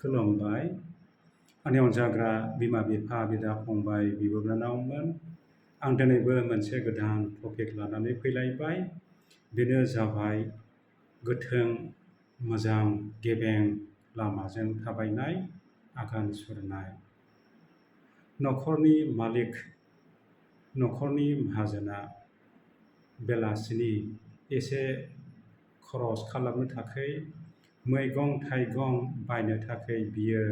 खुलुमबाय आंनि अनजाग्रा बिमा बिफा बिदा फंबाय बिब' बिनानावमोन आं दिनैबो मोनसे गोदान टपिक लानानै फैलायबाय बेनो जाबाय गोथों मोजां गेबें लामाजों थाबायनाय आगान सुरनाय न'खरनि मालिक न'खरनि माहाजोना बेलासिनि एसे खरस खालामनो थाखाय मैगं थाइगं बायनो थाखाय बियो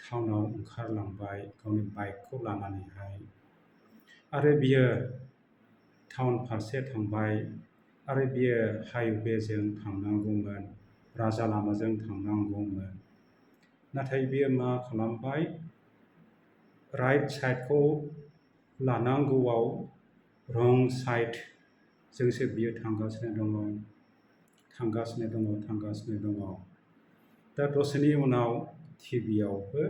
टाउनाव ओंखारलांबाय गावनि बाइकखौ लानानैहाय आरो बियो टाउन फारसे थांबाय आरो बियो हाइवेजों थांनांगौमोन राजा लामाजों थांनांगौमोन नाथाय बियो मा खालामबाय राइट साइडखौ लानांगौआव रं साइडजोंसो बियो थांगासिनो दङ दा दसेनि उनाव टिभियावबो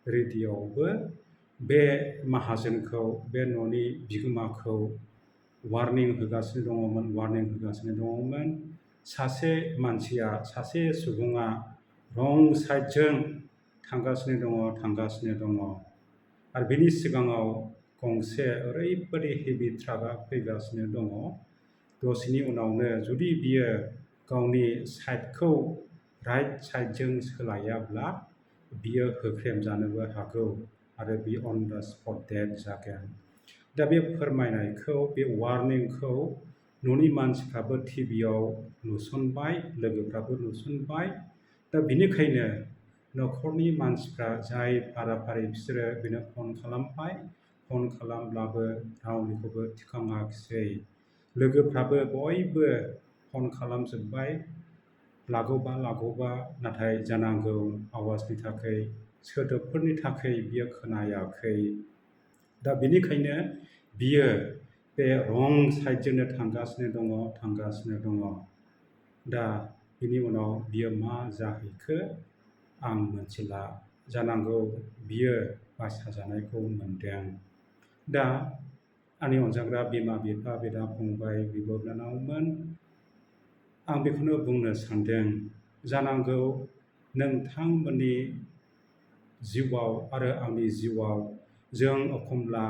रेडिअ'आवबो बे माहाजोनखौ बे न'नि बिगोमाखौ वार्निं होगासिनो दङमोन सासे मानसिया सासे सुबुङा रं साइडजों थांगासिनो दङ आरो बिनि सिगाङाव गंसे ओरैबायदि हेभि ट्राकआ फैगासिनो दङ दसेनि उनावनो जुदि बियो गावनि साइडखौ राइट साइडजों सोलायाब्ला बियो होख्रेमजानोबो हागौ आरो बे अन द स्पट डेथ जागोन दा बे फोरमायनायखौ बे वार्निंखौ न'नि मानसिफ्राबो टिभियाव नुसनबाय लोगोफ्राबो नुसनबाय दा बिनिखायनो न'खरनि मानसिफ्रा जाय फाराफारि बिसोरो बेनो फन खालामबाय फन खालामब्लाबो रावनिखौबो थिखाङाखिसै लोगोफ्राबो बयबो फन खालामजोब्बाय लागौबा नाथाय जानांगौ आवाजनि थाखाय सोदोबफोरनि थाखाय बियो खोनायाखै दा बेनिखायनो बियो बे रं साइडजोंनो थांगासिनो दङ दा बिनि उनाव बियो मा जाहैखो आं मिथिला जानांगौ बियो बासाजानायखौ मोनदों दा आंनि अनजाग्रा बिमा बिफा बिदा फंबाय बिब' बिनानावमोन आं बेखौनो बुंनो सानदों जानांगौ नोंथांमोननि जिउआव आरो आंनि जिउआव जों एखनब्ला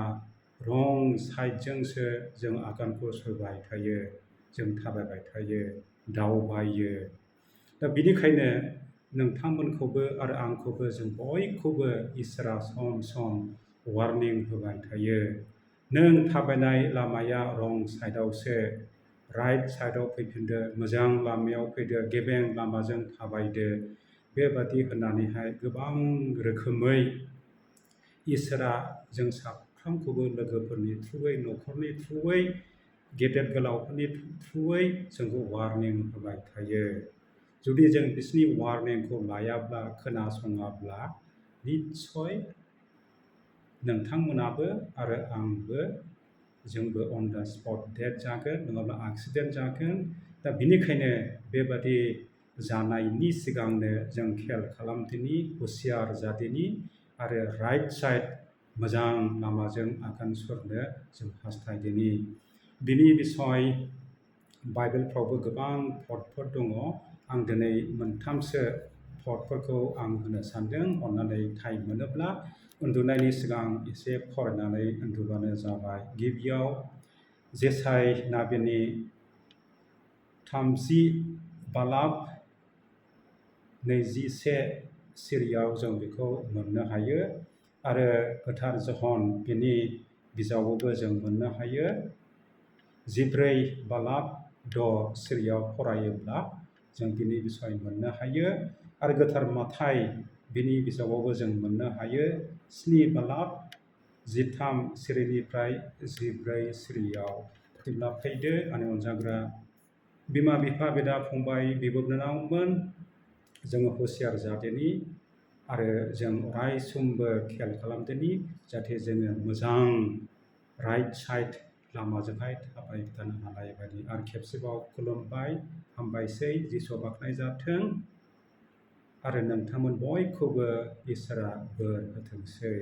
रं साइडजोंसो जों आगानखौ सुरबाय थायो जों थाबायबाय थायो दावबायो दा बिनिखायनो नोंथांमोनखौबो आरो आंखौबो जों बयखौबो इसोरा सम सम वार्निं होबाय थायो नों थाबायनाय लामाया रं साइडआवसो राइट साइडआव फैफिनदो मोजां लामायाव फैदो गेबें लामाजों थाबायदो बेबादि होननानैहाय गोबां रोखोमै इसोरा जों साफ्रोमखौबो लोगोफोरनि थ्रुयै न'खरनि थ्रुयै गेदेर गोलावफोरनि थ्रुयै जोंखौ वार्निं होबाय थायो जुदि जों बिसोरनि वार्निंखौ लायाब्ला खोनासङाब्ला निस्सय नोंथांमोनाबो आरो आंबो जोंबो अन द स्पट डेथ जागोन नङाब्ला एक्सिडेन्ट जागोन दा बिनिखायनो बेबादि जानायनि सिगांनो जों खेल खालामदिनि हुसियार जादिनि आरो राइट साइड मोजां लामाजों आगान सुरनो जों हास्थायदिनि बिनि बिसय बाइबेलफ्रावबो गोबां थटफोर दङ आं दिनै मोनथामसो थटफोरखौ आं होनो सानदों अन्नानै टाइम मोनोब्ला उन्दुनायनि सिगां एसे फरायनानै उन्दुबानो जाबाय गिबियाव जेसाय नाबिनि 30 बालाब 21 सिरियाव जों बेखौ मोननो हायो आरो गोथार जहन बिनि बिजाबावबो जों मोननो हायो 14 बालाब 6 सिरियाव फरायोब्ला जों बिनि बिसय मोननो हायो आरो गोथार माथाय बिनि बिजाबावबो जों मोननो हायो 7 बालाब 13 सिरिनिफ्राय 14 सिरियाव बिदिब्ला फैदो आंनि अनजाग्रा बिमा बिफा बिदा फंबाय बिब' बिनानावमोन जोङो हुसियार जादिनि आरो जों अराय समबो खेल खालामदिनि जाहाथे जोङो मोजां राइट साइड लामाजोंहाय थाबाय थानो हानाय बायदि आरो खेबसेबाव खुलुमबाय हामबायसै जिसु बाख्नाय जाथों आरो नोंथांमोन बयखौबो इसोरा बोर होथोंसै